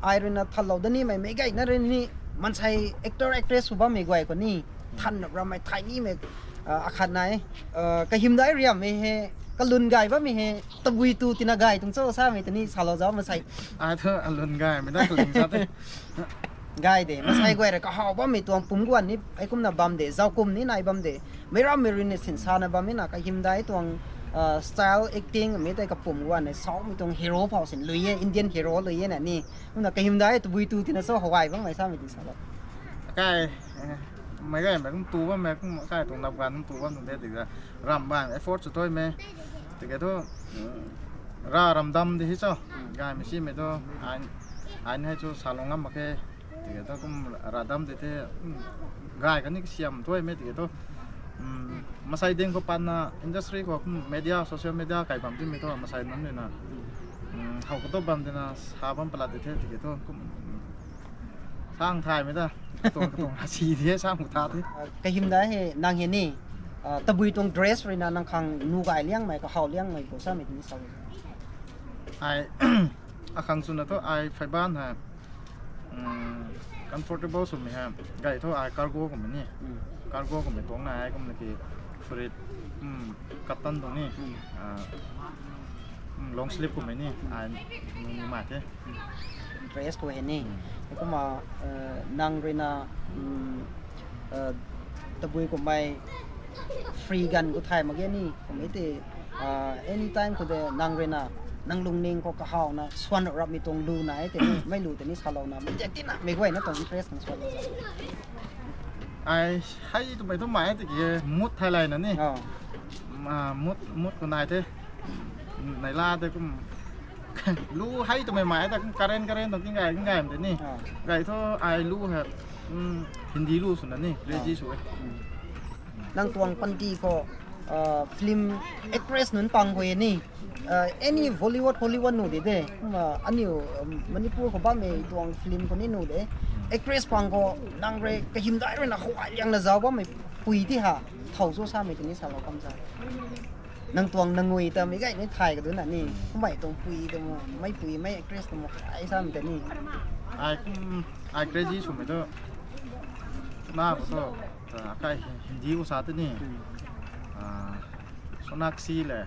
Ai ruina thalou da nimei meic gayna rui ni, maansei actor actress sw bammei guay khou ni, than rammei thay nimei, akhat nai, kahymdai riammei hei, kalun gay bammei hei, tabui tu tina gay tuang cho samei tei ni salou zau maansei. Ai thu alun gaymei da kaling sa the. Gay de, maansei guay rui kahaw bammei tuang pumc guan ni, hei kumna bam de, zaukum ni nai bam de. Meic rammei rui ni sinsana bam e na, kahymdai tuang style acting mei tei kapumc guan ni, South mei tuang hero phou sin lui e, Indian hero lui e na ni. Kumna kahymdai tabui tu tina cho howai bammei samei ti salou. Kai, meic gaymei kum tu bammei kum kai tuang nap ganv kum tu bam tuang de tiki, ram bam effort sw thuimei. Tiki thu, ra ramdam di hei cho, gaymei simei thu, ai, ai hei chu salou ngam mak khe. Tiki thu kum radam di the, gay kani kasiam thuimei tiki thu, maansei ding khou patna industry khou kum media, social media kai bam timei thu maansei nunc ruina, how katu bam tina sa bam palat di the tiki thu kum, sang thaymei ta, katuang katuang asi di he sang khou tha the. Kahymdai hei nang hei ni, tabui tuang dress ruina nang khang nu gay liangmei, kahaw liangmei bo samei tei ni salou. Ai, akhang swna thu ai pheyban hei, comfortable swmei hei, gay thu ai cargo kummei ni. Cargo kummei tuang na ai kumna ki furit, cotton tuang ni, long sleeve kummei ni, ai, nung ni mai the. Dress khou hei ni. Kumna, nang ruina, tabui kummei free ganv khou thay mak ge ni, kummei tei, anytime khou de nang ruina, nang lungning khou kahawna swan rapmei tuang lu nai tei ni, mei lu tei ni salouna, mei tiak tina mei guayna tuang interest khang swan. Ai, hei twmei thu mai tiki mood thay layna ni. Mood, mood khou nai the. Neihla tei kum lu hei twmei mai ta kum karen karen tuang king gay king gay tei ni. Gay thu ai lu hei, Hindi lu swna ni, crazy sw e. Nang tuang panty khou, film actress nunc pang khou e ni, any Bollywood, Hollywood nu de de, kumna aniu, Manipur khou bammei tuang film khou ni nu de, actress pang khou nang rui kahymdai ruina howai liangna zauc bammei pui ti ha, thow cho samei tei ni salou kam za. Nang tuang nangui ta mei gay ni thay kaduna ni, kummei tuang pui ta mu, mei pui, mei actress ta mu ai samei tei ni. Ai, ai crazy swmei thu, na khou thu, kai Hindi khou sa tei ni, Sonakshi le,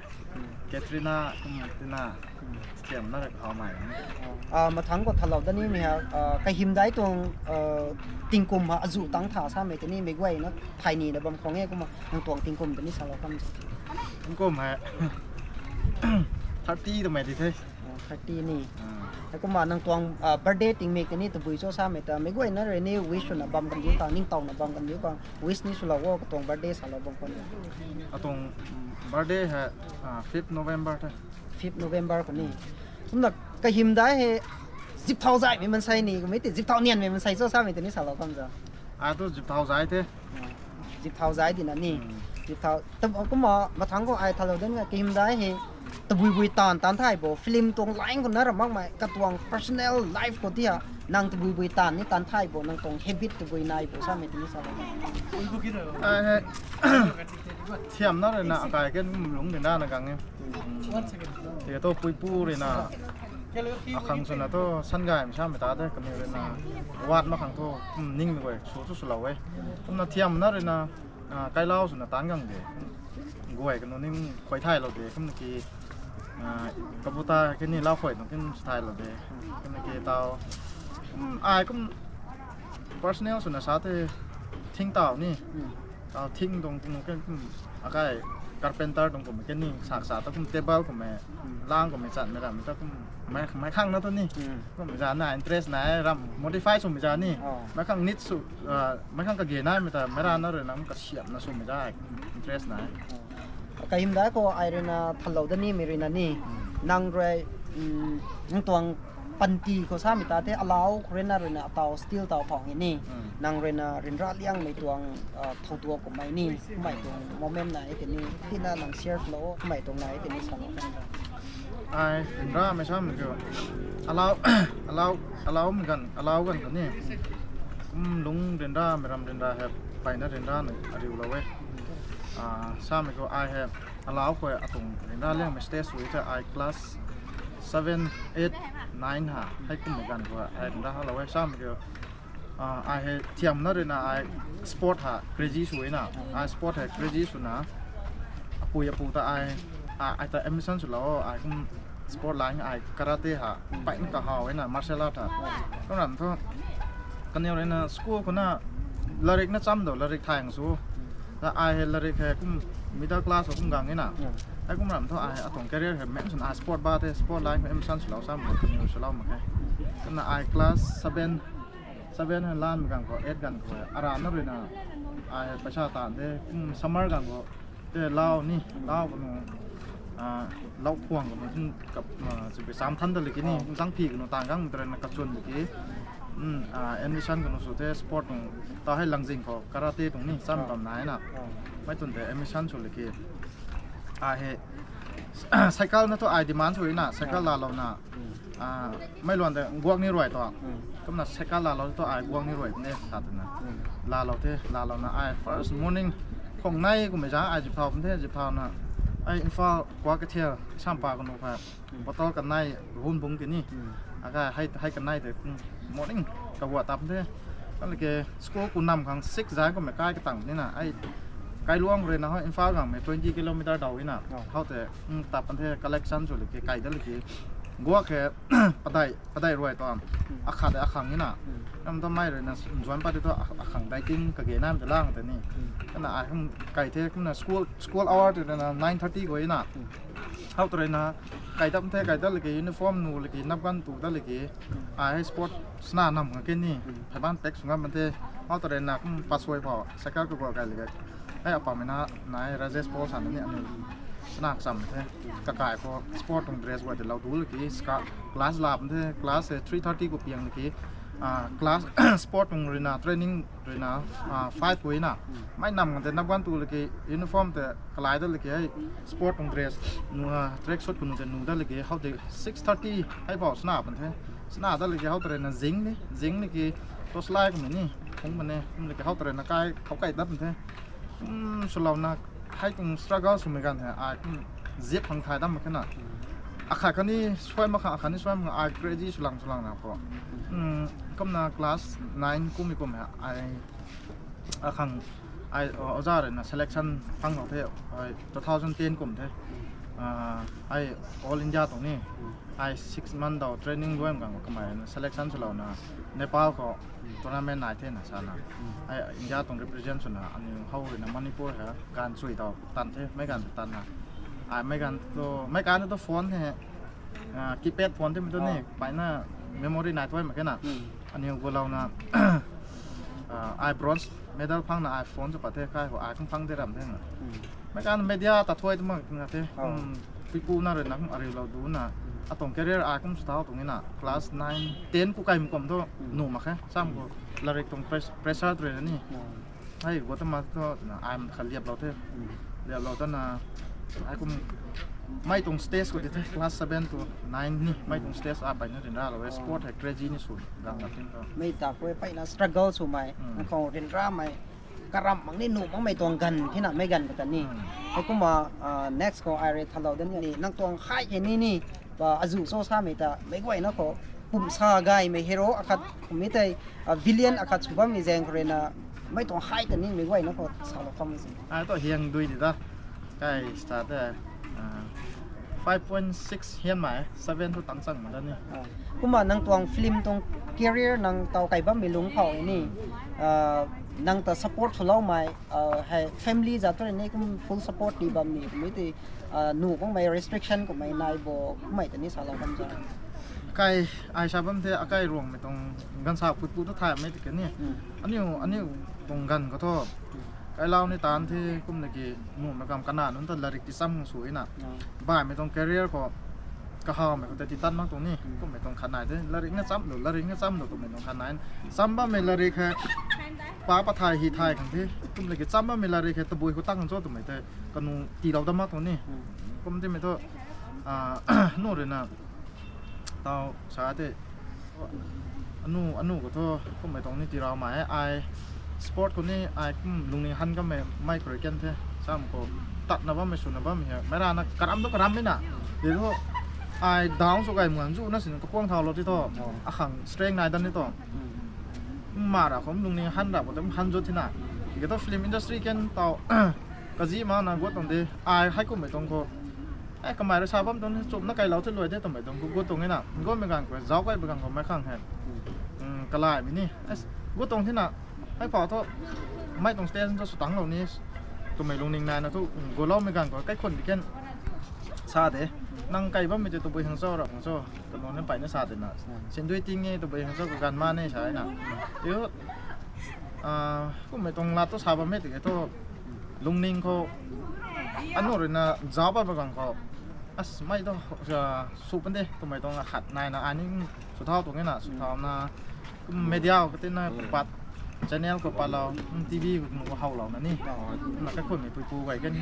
Katrina kum tina, thiamna rui khou mai. Mathangc khou thalou da nimei ha, kahymdai tuang tingkum ha azuh tangc tha samei tei ni mei guayna thay nina bam khang e kumna nang tuang tingkum tei ni salou kam. Tingkum hei thirty twmei di the. Thirty ni. Hei kumna nang tuang birthday tingmik tei ni tabui cho samei ta mei guayna rui ni wish swna bam kan diu khang, ningtowna bam kan diu khang, wish ni swlou o, katuang birthday salou bam khang. Atuang birthday hei fifth November the. Fifth November khou ni. Kumna kahymdai hei zip thau zaymei mansei ni, kummei tei zip thau nianmei mansei cho samei tei ni salou kam za. Ai thu zip thau zay the. Zip thau zay dina ni. Zip thau, kumna mathangc khou ai thalou dana kahymdai hei tabui bui taanv taanc thay bo, film tuang line khou na ram makmei, katuang personal life khou ti ha, nang tabui bui taanv ni taanc thay bo, nang tuang habit tabui nai bo samei tei ni salou. Ai hei thiamna ruina akai kan lungc dina na gang e. Tiki thu puipu ruina akhang swna thu san gaymei samei ta de, kaniw ruina wat mak khang thu, ningmei guay sw thu swlou e. Kumna thiamna ruina kailau swna taanc gang de, guay kanu ning khuay thaylou de, kumna ki, kabuta kani lau khuay tuang kin sw thaylou de, kumna ki taw, ai kum personal swna sa the, thing taw ni, taw thing tuang kum, akai carpenter tuang kummei kani sak sa ta kum table kummei, lang kummei chanmei ramei ta kum, meic khang na tu ni, kum zana interest nai ram modify swmei za ni, meic khang neat sw, meic khang kage naimei ta meic rana ruina kasiamna swmei za interest nai. Kahymdai khou ai ruina thalou da nimei ruina ni, nang rui, nang tuang Panty khou samei ta the alau khou ruina ruina atau still tau phang e ni. Nang ruina ryanra liangmei tuang, ah, thow tuak kummei ni, kummei tuang moment na e tei ni, tina nang share lou, kummei tuang na e tei ni sa lou. Ai ryanramei samei kiu, alau, alau, alau mei ganv, alau ganv khou ni. Kum lungc ryanramei ram ryanra hei, mpeyna ryanra na ariulou e. Ah, samei khou ai hei, alau khou atuang ryanra liangmei stage sw e the ai class seven, eight, nine ha, hei kummei ganv khou ai ryanra halou e samei kiu. Ah, ai hei thiamna ruina ai sport ha crazy sw e na. Ai sport hei crazy swna, apui apu ta ai, ah, ai ta admission swlou, ai kum sport line ai karate ha, mpeyna kahaw e na, martial art ha. Kum ram thu, kaniw ruina school khou na larik na cham dou, larik thayang sw. Ta ai hei larik hei kum middle class khou kum gang e na. Ai kum ram thu ai atuang career hei main swna ai sport ba the, sport line khou admission swlou samei, kaniw swlou mak khe. Kumna ai class seven, seven hei lanmei ganv khou, eight ganv khou, arana ruina ai paisa taanv the, kum summer ganv khou, te lau ni, lau kanu, ah, lau khuang kanu, kum kap, ah, chubi sam than da liki ni, kum zangphi kanu, taanv gang mei ta ruina kachwn liki, mm, ah, admission kanu sw the, sport tuang, ta hei langzing khou, karate tuang ni, cham bam nai na. Mei twn tei admission sw liki. Ai hei, cycle na thu ai demand sw e na, cycle lalouna. Ah, mei luan tei guak ni ruai tu. Kumna cycle lalou tu ai guak ni ruai ne sa twna. Lalou the, lalouna ai first morning khong nei kummei za ai zip thau pun the, zip thauna. Ai Imphal Kuakeitheil sampa kanu kha. Bottle kanei, hun bung tini. Akai hei, hei kanei tei kum morning kaguat tap the. Kan laki school ku nam khang six zai kummei kai katang ni na. Ai kailuang ruina hou Imphal gangmei twenty kilometer daw e na. Hou tei, mm, tap the collection sw laki kai da laki. Guak khe padai, padai ruai tu. Akhat de akhang e na. Nam ta mei ruina nzuan pat de tu a-, akhang dai ting kage nam te lang tei ni. Kana ai hum kai the kumna school, school hour tei na nine thirty khou e na. Hou tei ruina kai dam the, kai da laki uniform nu laki nap ganv tu da laki. Ai sport sna nam kha ke ni. Phaiban pek sw ngam the. Hou tei ruina kum pasoi phou cycle kaguat kai laki. Ai apamei na, nai Rajesh Paul sa ni aniu sna kacham the. Kakai khou sport tuang dress guay tei lou du laki, ska class lap the, class hei three thirty khou piang laki, ah, class sport tuang ruina, training ruina, ah, five khou e na. Mei nam kan tei nap ganv tu laki, uniform tei kalai da laki hei, sport tuang dress, nu, ah, track suit kanu tei nu da laki, hou tei six thirty hei phou sna pan the. Sna da laki hou tei ruina zing ni, zing ni ki, torchlight kummei ni, phung pan e, kum laki hou tei ruina kai, khou kai dap pan the. Kum swlouna, hei tuang struggle swmei ganv hei, ai kum zip phang thay dam mak khe na. Akhat khatni suai mak khang, akhatni suai mak khang, ai crazy swlang swlang na khou. Kumna class nine kummei kum hei, ai, akhang, ai, oja ruina selection phang khou the, ai, two thousand ten kum the. Ah, ai All India tuang ni, ai six month daw training luai mak khang kamei selection swlouna, Nepal khou tournament nai the na sana. Ai India tuang represent swna, aniu hou ruina Manipur hei ganv chui daw tan the, meic ganv tan na. Ai meic ganv tu, meic ganv tu phone the, ah, keypad phone the mei tu ni, paina memory nai thuai mak khe na. Aniu gulouna, ah, ai bronze medal phangna ai phone sw pat the, kai khou ai kum phang de ram the na. Meic ganv media ta thuai tu mak na the. Puipu na ruina kum ariulou duna. Atuang career ai kum sw thau tuang e na. Class nine, ten ku kai mak kum thu nuh mak khe. Sam khou larik tuang pres-, pressure tu ruina ni. Hei, guat ta mak thu na ai kha liaplou the. Liaplou tana, ai kum mei tuang stage khou ti the, class seven to nine ni, mei tuang stage a mpeyna ryanralou e, sport hei crazy ni sw, ganv na tin thu. Mei ta khou mpeyna struggle swmei, nang khou ryanramei, karam mak ni nuh makmei tuang ganv thina mei ganv khou ta ni. Heikumna, ah, next khou ai rui thalou dan ni, nang tuang hei hei ni ni, ah, azuh cho samei ta, meic guayna khou, pumsa gaymei hero akhat, kummei tei, ah, villain akhat sw bammei zaeng khou ruina, mei tuang hei ta ni meic guayna khou salou kham si. Ai tu hiang dui di ta. Kai sta te, ah, five point six hianmei, seven thu tang chang mak da ni. Kumna nang tuang film tuang career nang taw kai bammei lungc khou ni, ah, nang ta support swloumei, ah, hei family zat tu ni kum full support ti bam ni, kummei tei, ah, nuh makmei restriction kummei nai bo, kummei ta ni salou kham sa. Kai, ai sa bam the, akai ruangmei tuang ganvsa putpu tu thaymei ti kani. Aniu, aniu tuang ganv khou thu, kailau ni taanv the, kumna ki nuhmei kam kana nunc ta larik ti cham sw e na. Baihmei tuang career khou, kahawmei khou tei titan mak tuang ni. Kummei tuang khat nai the. Latrik na cham lu, latrik na cham lu twmei tuang khat nai. Cham bammei latrik hei pa pathay hi thay khang the. Kum laki cham bammei latrik hei tabui khou tang cho twmei tei kanu tiilou dat mak tuang ni. Kum timei thu, ah, nu rui na tau sa the. Anu, anu khou thu kummei tuang ni tirau mai e. Ai sport khou ni ai kum lungning han kamei mei khou rui ken the. Sam khou tatna bammei swna bammei hei mei rana karam tu karam mei na. Tei thu ai down sw kai muan zu na sin kapuang thau lo ti thu. Akhang strength nai dan ni thu. Ma ra khou lungning han ra khou tei han zo thina. Tiki thu film industry ken tau kazi ma na gut tuang de. Ai hei kummei tuang khou, e, kamei rui sa bam tuang ni, chumna kailou the luai the twmei tuang khou gut tuang e na. Gutmei ganv khou zauc kai bi ganv khou mei khang hei, kalaymei ni, e, gut tuang thina. Hei phou thu mei tuang stage thu sw tang lou ni twmei lungning naina thu, gutloumei ganv khou kaikhun bi ken sa de. Nang kai bammei tei tabui hang cho, rap hang cho, kanu ni mpeyna sa de na. Sindui ting e, tabui hang cho, kaganv ma ni sa na. Tei thu, kummei tuang lat thu sa bam e tiki thu, lungning khou anu rui na zauc pat ba ganv khou, as mei thu, sw pan de twmei tuang akhat naina ai ni sw thau tuang e na, sw thauna, kum media khou tina pat, channel khou patlou, TV khou howlouna ni, na kaikhunmei puipu gay kan,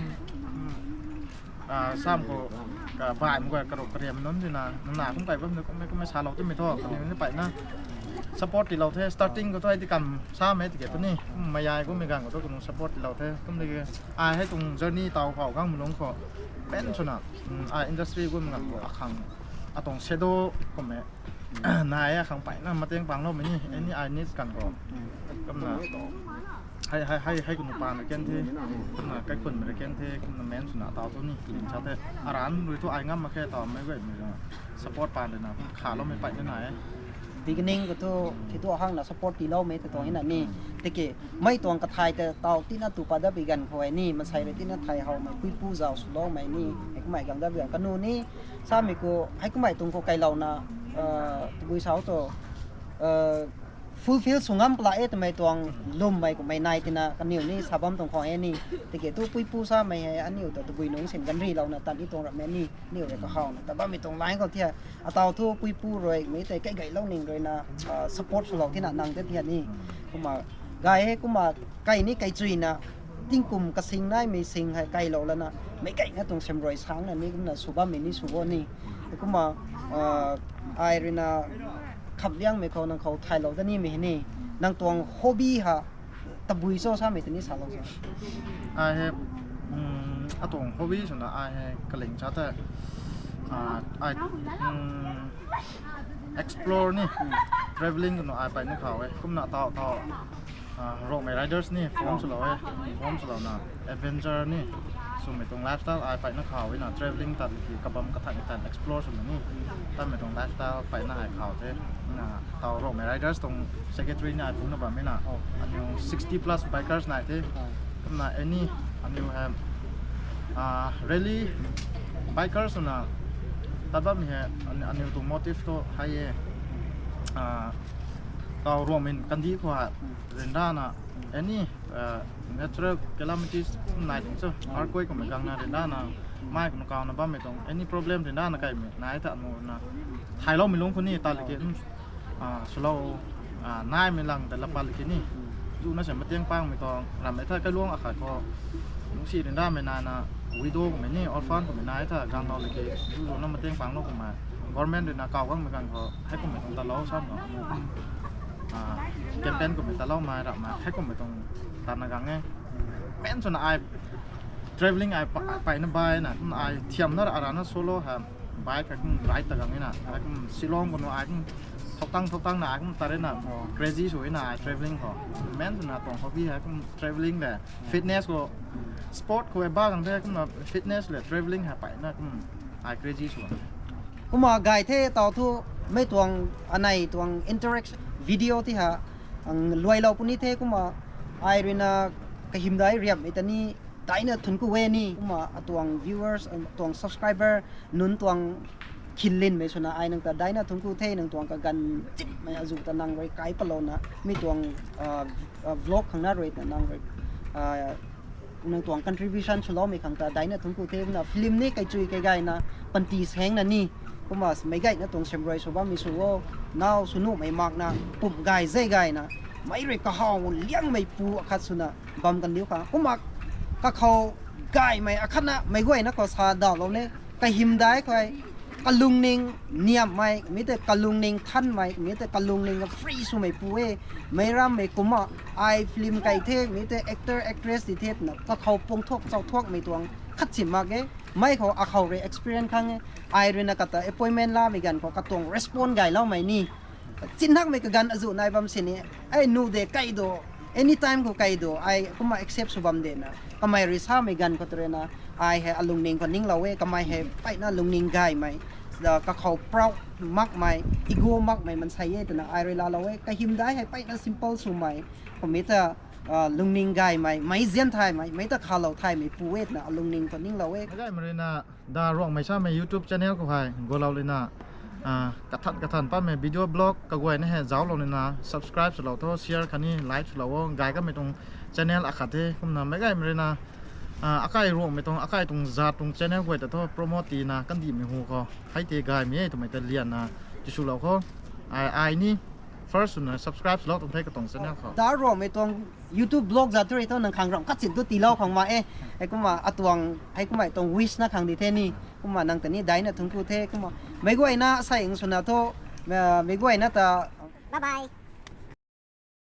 sam khou, kabaihmei guay karuk kariam nunc rui na nang na kum kai bammei kummei kummei salou twmei thu kaniw ni mpeyna support tiilou the. Starting khou thu ai ti kam samei tiki thu ni, mayai kummei ganv khou thu kanu support tiilou the. Kum de ai hei tuang journey tau khou gangmei lungc khou pen swna, ai industry kummei ganv khou akhang atuang shadow kummei nai e, akhang mpeyna mateng pangloumei ni, any I needs kan khou. Kumna hei, hei, hei, hei kanu paan rui ken the, kumna kaikhunmei rui ken the, kumna men swna tau thu ni, sa the, aran rui thu ai ngam mak khe tawmei guay mei support paan rui na khaloumei mpeyna nai e. Beginning khou thu, thei thu hangna support tiiloumei tei tuang e na ni. Tiki mei tuang kathay tei tau tina tu pat dat bi ganv khou e ni, mansei rui tina thay howmei, puipu zauc swloumei ni, hei kummei gang dat bi ganv kanu ni, samei khou, hei kummei tuang khou kailouna, tabui sau tu, fulfill sw ngam pla e twmei tuang lwmmei kummei nai tina kaniw ni sa bam tuang khwang e ni. Tiki thu puipu samei hei aniu ta tabui nungc sin ganv rilouna tat ni tuang rapmei ni, aniu rui kahawna tat bammei tuang line khou thia, atau thu puipu rui mei tei kai gaylou ning rui na support swlou thina nang te thia ni. Kumna gay hei kumna kai ni kaichuina tingkum kasing naimei sing hei kailou lana meic gayna tuang sem rui sangna ni kumna sw bammei ni sw bo ni. Kumna ai rui na khamliangmei khou nang khou thaylou da nimei hei ni, nang tuang hobby ha tabui cho samei tei ni salou cho. Ai hei, atuang hobby swna ai hei kaling cha the, ai explore ni, travelling kanu ai mpeyna khou e. Kumna tau tau Rongmei riders ni form swlou e, form swlouna adventure ni swmei tuang lifestyle ai mpeyna khou e na, travelling tat ki kabam kathak ni tan explore swmei ni tanmei tuang lifestyle mpeyna ai khou the. Na tau Rongmei riders tuang secretary ni ai pungna bammei na, aniu sixty plus bikers nai the. Kumna any aniu hei rally bikers swna tat bammei hei, aniu tuang motive thu hei e, tau Rongmei kandih khou hei ryanrana any natural calamities nai ding cho, earthquake kummei gangna ryanrana, mei kanu kauna bammei tuang any problem ryanrana kaimei nai ta mu na thayloumei lungc khou ni tat ki swlou naimei lang tei la pat ki ni, zuna se mateng pangmei tuang rammei the kailuang akhat khou lungcsi ryanramei naina, widow kummei ni orphan kummei nai the ganglou laki zuzuna mateng panglou kummei, government rui na kaw gangmei ganv khou hei kummei tuang talou sam khou campaign kummei taloumei ramna hei kummei tuang tatna gang e. Pen swna ai travelling ai mpeyna bai na kumna ai thiamna arana solo hei bike hei kum ride ta gang e na, ai kum Shillong kanu ai kum thoktang thoktangna ai kum tat e na, crazy sw e na ai travelling khou. Men swna tuang hobby hei kum travelling le fitness khou, sport khou e ba gang the kumna fitness le travelling hei mpeyna kum ai crazy sw. Kumna gay the tau thu, mei tuang anei tuang interaction video ti ha luailou puni the kumna ai rui na kahymdai riammei ta ni daina thunc ku e ni. Kumna atuang viewers, atuang subscriber nunc tuang khinlinmei swna ai nang ta daina thunc ku the, nang tuang kaganv chipmei azu ta nang rui kai palouna mi tuang vlog khangna rui ta nang rui nang tuang contribution swloumei khang ta daina thunc ku the. Kumna film ni kaichui kaigayna panty saengna ni Kumna meic gayna tuang siamruai sw bammei sw o, naw sw nuhmei makna pumc gay zei gayna, meic rui kahaw liangmei pu akhat swna bam kandiu khang. Kumna kakhou gaymei akhatna meic guayna khou sa dawlou ne, kahymdai khou kalungning niamhmei, mi tei kalungning thanmei, mi tei kalungning free swmei pu e. Meic rammei kumna ai film kai the, mi tei actor, actress ti the twna kakhou pungthuak chauthuakmei tuang khat si mak e. Mei khou akhou rui experience khang e. Ai ruina kata appointment lamei ganv khou katuang respond gayloumei ni, chinhakmei kaganv azuh nai bam sini, ai nu de kai do, anytime khou kai do, ai kumna accept sw bam de na. Kamei rui samei ganv khou tu ruina, ai hei alungning khou ninglou e, kamei hei mpeyna lungning gaymei, kakhou proud makmei, ego makmei mansei e twna ai rui laalou e. Kahymdai hei mpeyna simple swmei, kummei ta lungning gaymei, meic zian thaymei, meic ta khalou thaymei pu e twna alungning khou ninglou e. Gaymei ruina, Da Ruangmei samei YouTube channel khou hei golou lina, kathan kathan patmei video blog kaguayna hei zauclou nina subscribe swlou tho, share khatni like swlou o. Gay kamei tuang channel akhat the. Kumna meic gaymei ruina, akai Ruangmei tuang, akai tuang zat tuang channel guay ta thu promote tina kandihmei hu khou hei tei gaymei e twmei ta lianna tiswlou khou. Ai, ai ni first swna subscribe swlou tuang the katuang channel khou. Da Ruangmei tuang YouTube blog zat tu rui thu nang khang ram khat chin tu tiilou khang ma e. Hei kumna atuang, hei kumna tuang wish na khang di the ni. Kumna nang ta ni daina thungc ku the. Kumna meic guayna sa ing swna thu, meic guayna ta bye bye.